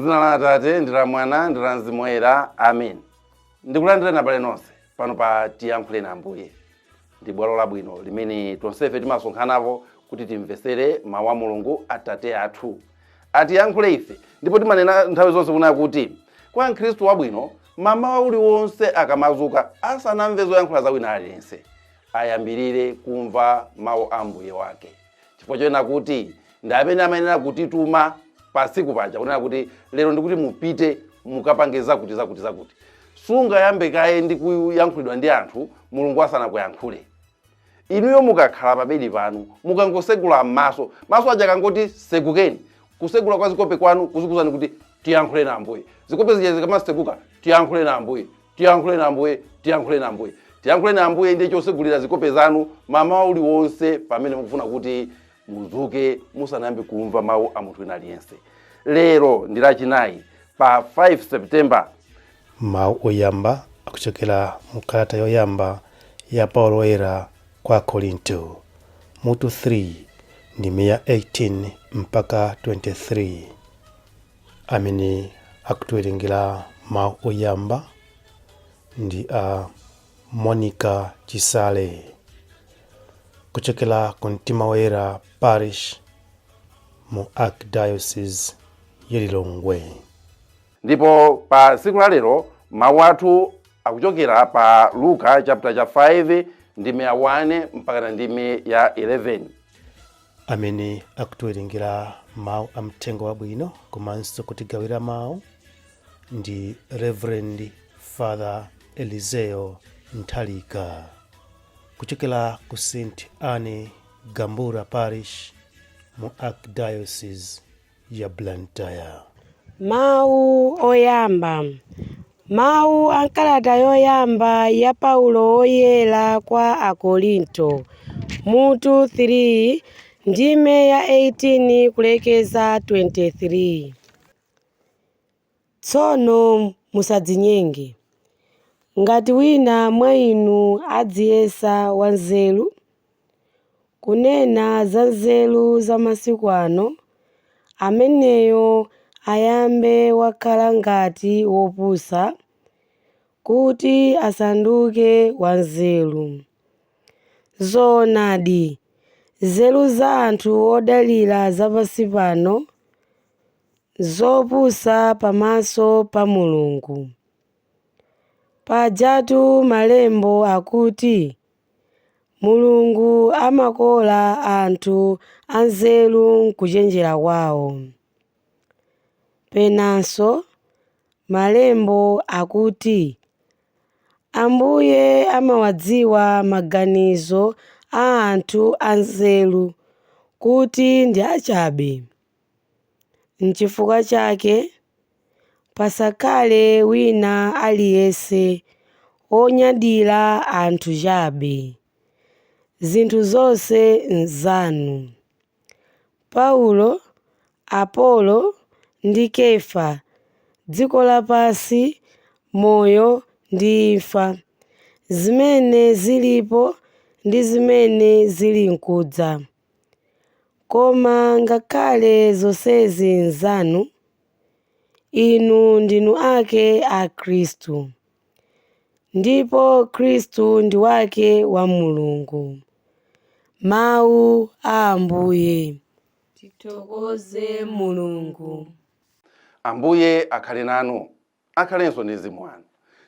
M'dzina la Atate ndi la Mwana ndi la Mzimu Woyera, amen. Ndikulandireni abale nonse pano pa Tiyankhuleni Ambuye. Ndi bwalo labwino limene tonsefe timasonkhanapo kuti timvesere mawu a Mulungu Atate athu atiyankhule ife. Ndipo timanena nthawi zonse kunena kuti kwa mkhristu wabwino mamawa uliwonse akamazuka asanamve zoyankhula za wina aliyense ayambirire kumva mawu a Mbuye wake, chifukwa chonena kuti ndi amene amayenera kutituma pa tsiku paja kunena kuti lero ndikuti mupite mukapange zakuti zakuti zakuti. Sungayambe kaye ndi kuyankhulidwa ndi anthu Mulungu asanakuyankhule. Inuyo mukakhala pa bedi panu, mukangosegula maso, maso aja akangoti segukeni, kusegula kwa zikope kwanu kuzikuuzani kuti tiyankhuleni Ambuye. Zikope zija zikamaseguka, tiyankhuleni Ambuye, tiyankhuleni Ambuye, tiyankhuleni Ambuye. Tiyankhuleni Ambuye ndiye chosegulira zikope zanu mamawa uliwonse pamene mukufuna kuti mudzuke musanayambe kumva mawu a munthu wina aliyense. Lero ndi Lachinayi pa 5 September. Mawu oyamba akuchokera mu kalata yoyamba ya Paulo Woyera kwa Akorinto, mutu 3, ndime ya 18 mpaka 23. Amene akutiwerengera mawu oyamba ndi a Monica Chisale kuchokera ku Mtima Woyera Parish mu Archdiocese ya Lilongwe. Ndipo pa tsiku la lero mawu athu akuchokera pa Luka chapter cha 5 ndime ya 1 mpaka ndime ya 11. Amene akutiwerengera mawu a mthenga wabwino komanso kutigawira mawu ndi Reverend Father Eliseo Nthalika kuchokera ku St Anne Gambura Parish mu Archdiocese ya Blantyre. Mawu oyamba. Mawu a m'kalata yoyamba ya Paulo Woyera kwa Akorinto, mutu 3, ndime ya 18 kulekeza 23. Tsono musadzinyenge. Ngati wina mwa inu adziyesa wanzeru, kunena za nzeru za masiku ano, ameneyo ayambe wakhala ngati wopusa, kuti asanduke wanzeru. Zoonadi, nzeru za anthu odalira zapansi pano nzopusa pamaso pa Mulungu. Pajatu Malembo akuti, Mulungu amakola anthu anzeru m'kuchenjera kwawo. Penanso Malembo akuti, Ambuye amawadziwa maganizo a anthu anzeru kuti ndi achabe. N'chifukwa chake pasakhale wina aliyense wonyadira anthu chabe. Zinthu zonse n'zanu. Paulo, Apolo ndi Kefa, dziko lapansi, moyo ndi imfa, zimene zilipo ndi zimene zilinkudza. Koma ngakhale zonsezi n'zanu, inu ndinu ake a Khristu, ndipo Khristu ndi wake wa Mulungu. Mawu a Ambuye. Tithokoze Mulungu. Ambuye akhale nanu, akhalenso ndi mzimu wanu.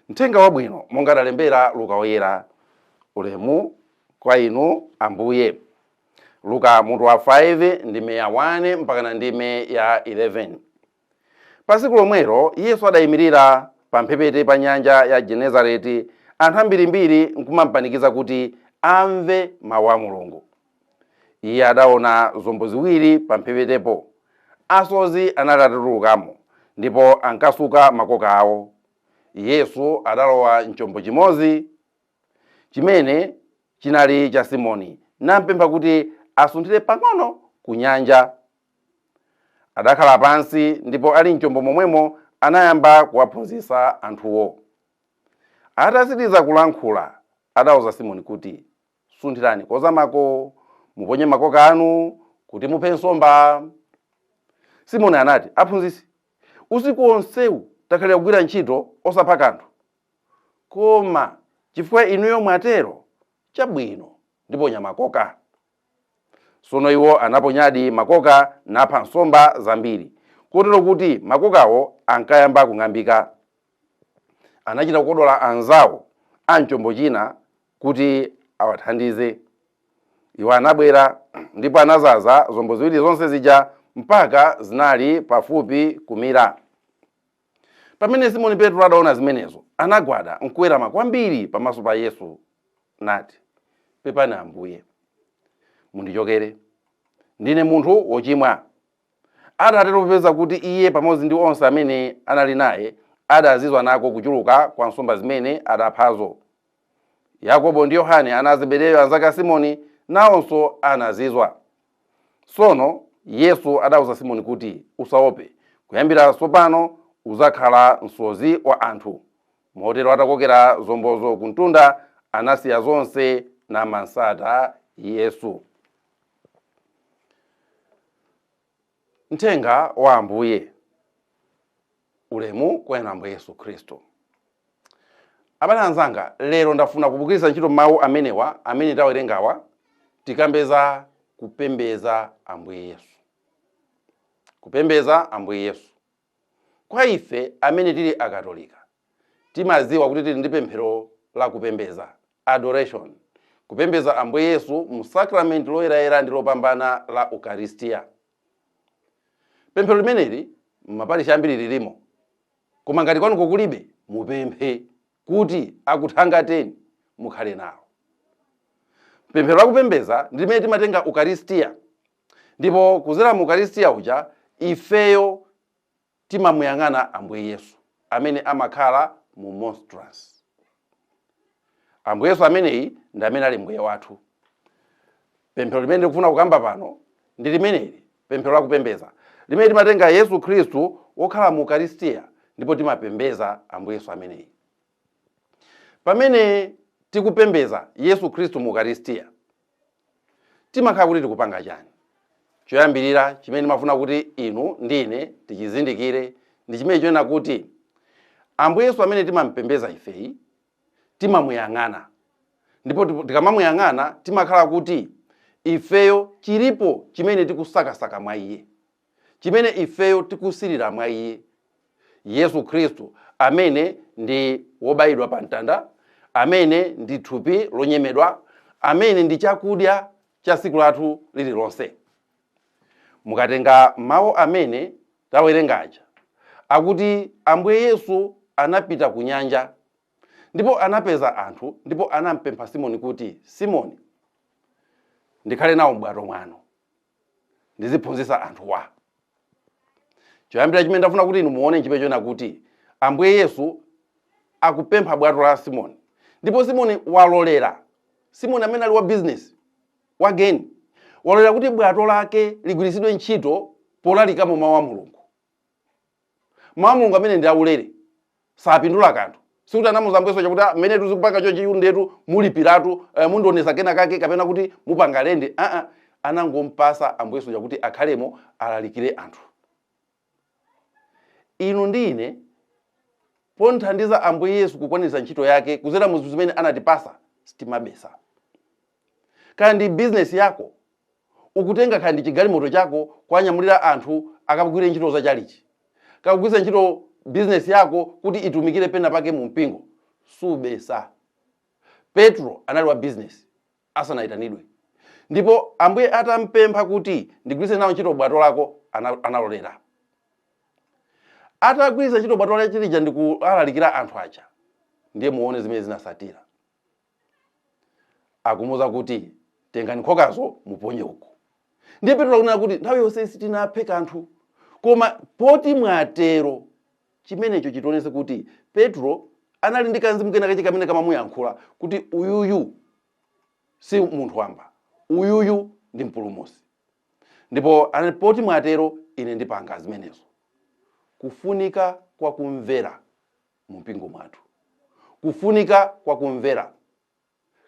Mthenga wabwino monga adalembera Luka Woyera. Ulemu kwa inu Ambuye. Luka mutu wa 5 ndime ya 1 mpakana ndime ya 11. Pa tsiku lomwelo Yesu adaimirira pamphepete pa nyanja ya Genesareti, anthu ambirimbiri nkumampanikiza kuti amve mau a Mulungu. Iye adaona zombo ziwiri pamphepetepo. Asodzi anali atatulukamo, ndipo ankasuka makoka ao. Yesu adalowa m'chombo chimodzi chimene chinali cha Simoni, nampempha kuti asunthire pang'ono ku nyanja. Adakhala pansi, ndipo ali m'chombo momwemo anayamba kuwaphunzitsa anthuwo. Atatsiriza kulankhula, adauza Simoni kuti, Sunthirani kozamako, muponye makoka anu kuti muphe nsomba. Simoni anati, Aphunzitsi, Usiku wonsewu takhalira kugwira ntchito osapha kanthu, koma chifukwa inuyo mwatero, chabwino, ndiponya makoka. Sono iwo anaponyadi makoka napha nsomba zambiri, kotero kuti makokawo ankayamba kung'ambika. Anachita kukodola anzawo a mchombo china kuti awathandize. Iwo anabwera ndipo anazaza zombo ziwiri zonse zija mpaka zinali pafupi kumira. Pamene Simoni Petro adaona zimenezo, anagwada nkuwerama kwambiri pamaso pa Yesu nati, Pepani Ambuye, mundichokere, ndine munthu wochimwa. Adatero popeza kuti iye pamodzi ndi onse amene anali naye adazizwa nako kuchuluka kwa nsomba zimene adaphazo. Yakobo ndi Yohane, ana a Zebedeyo anzake a Simoni, nawonso anazizwa. Tsono Yesu adauza Simoni kuti, Usaope, kuyambira tsopano udzakhala msodzi wa anthu. Motero atakokera zombozo ku mtunda, anasiya zonse namamtsata Yesu. Mthenga wa Ambuye. Ulemu kwa inu Ambuye Yesu Khristu. Abale anzanga, lero ndafuna kugwiritsa ntchito mawu amenewa amene tawerengawa tikambe za kupembedza Ambuye Yesu. Kupembedza Ambuye Yesu. Kwa ife amene tili Akatolika, timadziwa kuti tili ndi pemphero la kupembedza, adoration, kupembedza Ambuye Yesu mu sakramenti loyerayera ndi lopambana la Ukaristiya. Pemphero limeneli m'maparishi ambiri lilimo, koma ngati kwanuko kulibe, mupemphe kuti akuthangateni mukhale nalo. Pemphero la kupembedza ndi limene timatenga Ukaristiya, ndipo kudzera mu Ukaristiya uja ifeyo timamuyang'ana Ambuye Yesu amene amakhala mu monstrance. Ambuye Yesu ameneyi ndi amene ali Mbuye wathu. Pemphero limene ndikufuna kukamba pano ndi limeneli, pemphero la kupembedza, limene timatenga Yesu Khristu wokhala mu Ukaristiya ndipo timapembedza Ambuye Yesu ameneyi. Pamene tikupembedza Yesu Khristu mu Ukaristiya, timakhala kuti tikupanga chani? Choyambirira chimene ndimafuna kuti inu ndi ine tichizindikire ndi chimene chonena kuti Ambuye Yesu amene timampembedza ifeyi timamuyang'ana, ndipo tikamamuyang'ana timakhala kuti ifeyo chilipo chimene tikusakasaka mwa iye, chimene ifeyo tikusirira mwa iye. Yesu Khristu amene ndi wobayidwa pa mtanda, amene ndi thupi lonyemedwa, amene ndi chakudya cha tsiku lathu lililonse. Mukatenga mawu amene tawerenga aja, akuti Ambuye Yesu anapita ku nyanja ndipo anapeza anthu ndipo anampempha Simoni kuti, Simoni, ndikhale nawo m'bwato mwanu, ndiziphunzitsa anthuwa. Choyambira chimene ndafuna kuti inu muone nchimene chonena kuti Ambuye Yesu akupempha bwato la Simoni, ndipo Simoni walolera. Simoni amene ali wa business, wa geni, walolera kuti bwato lake ligwiritsidwe ntchito polalikamo mawu a Mulungu. Mawu a Mulungu amene ndi aulere, sapindula kanthu. Sikuti anamuuza Ambuye Yesu chakuti, mmene tuzikupanga chonchi ndetu mulipiratu, mundionesa kena kake kapena kuti mupanga lendi. Aa, anangompasa Ambuye Yesu chakuti akhalemo alalikire anthu. Inu ndi ine ponthandiza Ambuye Yesu kukwaniritsa ntchito yake kudzera mu zinthu zimene anatipasa, sitimabesa. Kaya ndi business yako ukutenga, kaya ndi chigalimoto chako kuwanyamulira anthu akagwire ntchito za chalichi, kakugwiritsa ntchito business yako kuti itumikire pena pake mu mpingo, subesa. Petro anali wa business asanayitanidwe, ndipo Ambuye atampempha kuti ndigwiritse nawo ntchito bwato lako, analolera. Atagwiritsa ntchito bwato lake lija ndi kualalikira anthu aja, ndiye muone zimene zinasatira. Akumuuza kuti tengani nkhokazo muponye uku. Ndiye Petro akunena kuti nthawi yonse sitinaphe kanthu, koma poti mwatero, chimenecho chitionetse kuti Petro anali ndi kamzimu kena kache kamene kamamuyankhula kuti uyuyu si munthu wamba, uyuyu ndi mpulumutsi. Ndipo anati poti mwatero ine ndipanga zimenezo. Kufunika kwa kumvera mu mpingo mwathu, kufunika kwa kumvera,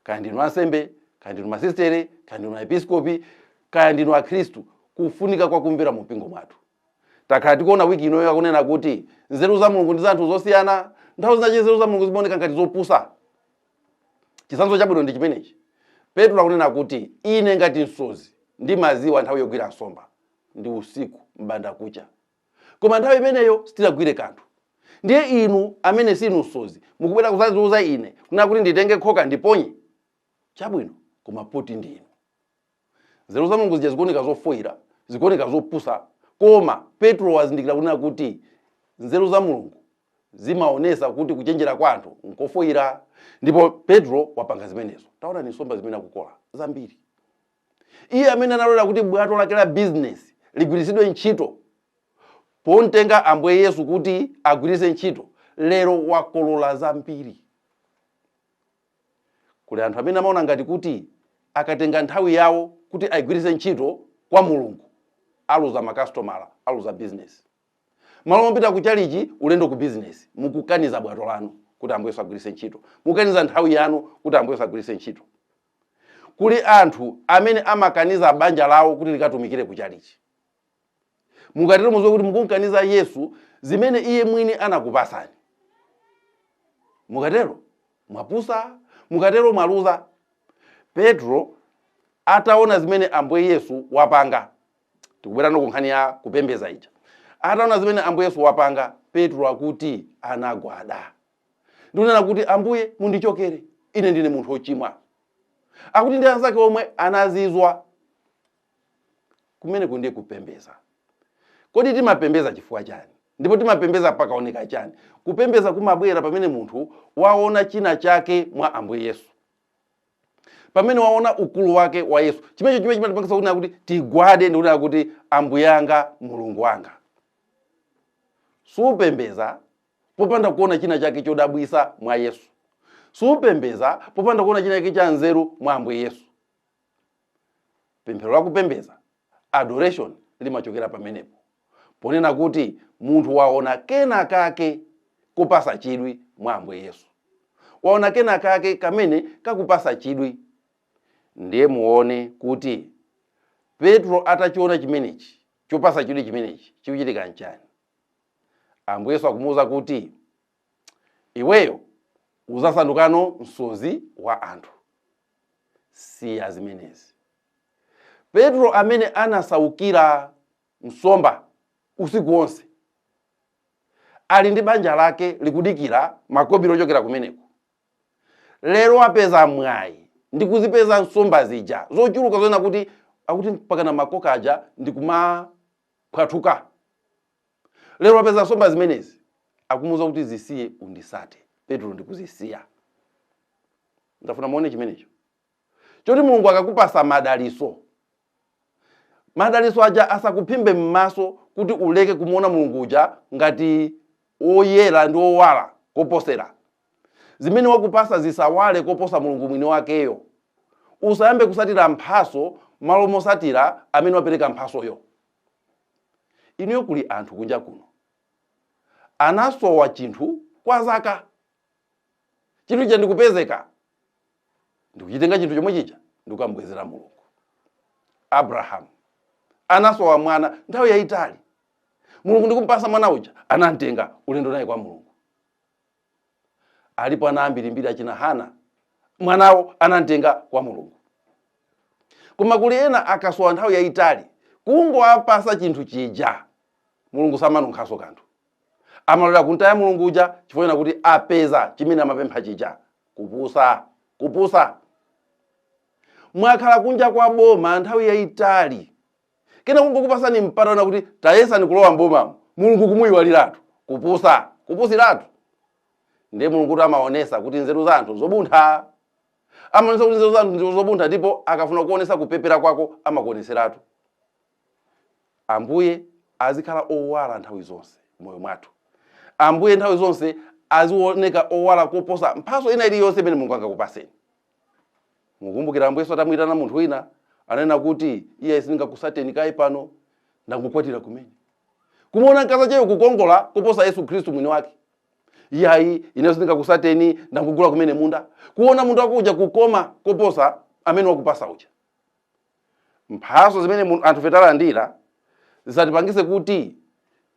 kaya ndinu ansembe, kaya ndinu masistere, kaya ndinu aepiskopi, kaya ndinu akhristu, kufunika kwa kumvera mu mpingo mwathu. Takhala tikuona wiki inoyo akunena kuti nzeru za Mulungu ndi za anthu zosiyana. Nthawi zinache nzeru za Mulungu zimaoneka ngati zopusa. Chitsanzo chabwino ndi chimenechi. Petro akunena kuti ine ngati msodzi ndimaziwa nthawi yogwira nsomba ndi usiku m'bandakucha, koma nthawi imeneyo sitinagwire kanthu. Ndiye inu amene sinu msodzi mukubwera kuzaziuza ine kunena kuti nditenge khoka ndiponye. Chabwino, koma poti ndinu. Nzeru za Mulungu zija zikuoneka zofoira, zikuoneka zopusa, koma Petro wazindikira kunena kuti nzeru za Mulungu zimaonesa kuti kuchenjera kwa anthu nkofoira, ndipo Petro wapanga zimenezo. Taona ni nsomba zimene akukola zambiri. Iye amene analolera kuti bwato lake la business ligwiritsidwe ntchito pontenga Ambuye Yesu kuti agwiritse ntchito, lero wakolola zambiri. Kuli anthu amene amaona ngati kuti akatenga nthawi yawo kuti ayigwiritse ntchito kwa Mulungu aluza makasitomala, aluza business. Malo mopita ku chalichi, ulendo ku business. Mukukaniza bwato lanu kuti Ambuye Yesu agwiritse ntchito, mukukaniza nthawi yanu kuti Ambuye Yesu agwiritse ntchito. Kuli anthu amene amakaniza banja lawo kuti likatumikire ku chalichi. Mukatero muziwe kuti mukumkaniza Yesu zimene iye mwini anakupasani. Mukatero mwapusa, mukatero mwaluza. Petro ataona zimene Ambuye Yesu wapanga, tikubwera ku nkhani ya kupembeza ija, ataona zimene Ambuye Yesu wapanga, Petro akuti anagwada ndikunena kuti, Ambuye, mundichokere ine, ndine munthu wochimwa. Akuti ndi anzake omwe anazizwa. Kumeneko ndiye kupembeza. Kodi timapembeza chifukwa chani? Ndipo timapembeza pakaoneka chani? Kupembeza kumabwera pamene munthu waona china chake mwa Ambuye Yesu, pamene waona ukulu wake wa Yesu. Chimenecho chimene chimatipangisa kunena kuti tigwade ndikunena kuti, Ambuye anga, Mulungu wanga. Supembeza popanda kuona china chake chodabwisa mwa Yesu. Supembeza popanda kuona china chake cha nzeru mwa Ambuye Yesu. Pemphero la kupembeza, adoration, limachokera pamenepo, ponena kuti munthu waona kena kake kupasa chidwi mwa Ambuye Yesu, waona kena kake kamene kakupasa chidwi. Ndiye muone kuti Petro atachiona chimenechi chopasa chidwi chimenechi, chikuchitika nchani? Ambuye Yesu akumuwuza kuti iweyo uzasandukano msodzi wa anthu, siya zimenezi. Petro amene anasaukira nsomba usiku wonse, ali ndi banja lake likudikira makobiri ochokera kumeneko, lero apeza mwayi ndi kuzipeza nsomba zija zochuluka zoona kuti akuti mpakana makoka aja ndikumaphwathuka. Lero apeza nsomba zimenezi, akumuwuza kuti zisiye, undisate. Petro ndikuzisiya. Ndafuna muone chimenecho choti Mulungu akakupasa madaliso, madaliso aja asakuphimbe m'maso kuti uleke kumuona Mulungu uja ngati woyera ndi wowala koposera. Zimene wakupasa zisawale koposa Mulungu mwini wakeyo. Usayambe kusatira mphaso malo mosatira amene wapereka mphasoyo. Inuyo, kuli anthu kunja kuno anasowa chinthu kwa zaka, chinthu chija ndikupezeka, ndikuchitenga chinthu chomwe chija ndikukambwezera Mulungu. Abrahamu anasowa mwana nthawi yayitali, Mulungu ndikumpasa mwana uja, anamtenga ulendo naye kwa Mulungu. Alipo ana ambirimbiri, achina Hana, mwanawo anamtenga kwa Mulungu. Koma kuli ena akasowa nthawi yayitali, kungoapasa chinthu chija, Mulungu samanunkhanso kanthu, amalolera kuntaya Mulungu uja chifukwa kuti apeza chimene amapempha chija. Kupusa, kupusa. Mwakhala kunja kwa boma nthawi yayitali, kena kungokupasani mpata kuti tayesani kulowa mbomamo, Mulungu kumuyiwaliratu. Kupusa, kupusiratu. Ndiye Mulungu kuti amaonesa kuti nzeru za anthu zobuntha, amaonesa kuti nzeru za anthu ndi zobuntha, ndipo akafuna kuonesa kupepera kwako amakuoneseratu. Ambuye azikhala owala nthawi zonse moyo mwathu. Ambuye nthawi zonse azioneka owala koposa mphaso ina iliyonse imene Mulungu angakupaseni. Mukumbukira Ambuye Yesu atamuyitana munthu wina, ananena kuti iye, sindingakusateni kaye pano, ndangokwatira kumene. Kumuona mkazi acheyo kukongola koposa Yesu Khristu mwini wake. Iyayi, ine sindingakusateni, ndangogula kumene munda. Kuona munthu akuja kukoma koposa amene wakupasa uja. Mphaso zimene anthu fe talandira zisatipangise kuti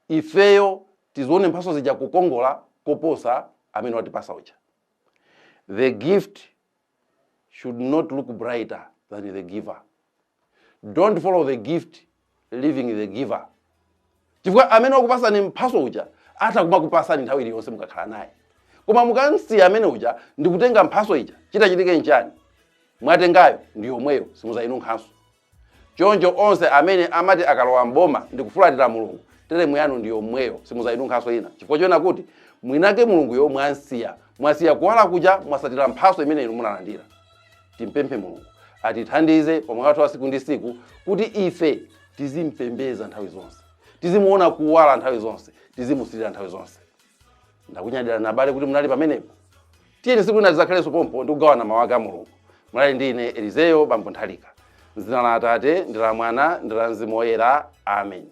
Ifeyo tizione mphaso zija kukongola koposa amene watipasa uja. The gift should not look brighter than the giver. Don't follow the gift, leaving the giver, chifukwa amene wakupasani mphaso uja atha kumakupasani nthawi iliyonse mukakhala naye. Koma mukamsiya amene uja ndikutenga mphaso ija, chitachitike nchani? Mwatengayo ndi yomweyo, simuzayinunkhanso. Choncho onse amene amati akalowa mboma ndikufulatira Mulungu, teremu yanu ndi yomweyo, simuzayinunkhanso ina, chifukwa choona kuti mwinake Mulunguyo mwansiya, mwasiya kuwala kuja, mwasatira mphaso imene inu munalandira. Timpemphe Mulungu atithandize pamoyo wathu wa siku ndi siku kuti ife tizimpembeza nthawi zonse, tizimuona kuwala nthawi zonse, tizimusilira nthawi zonse. Ndakunyadirani abale kuti munali pamenepo. Tiyeni siku lina tidzakhalenso pompo ndi kugawana mawu ake a Mulungu. Munali ndi ine Elizeyo Bambo Nthalika. M'dzina la Atate ndi la Mwana ndi la Mzimu Woyera, amen.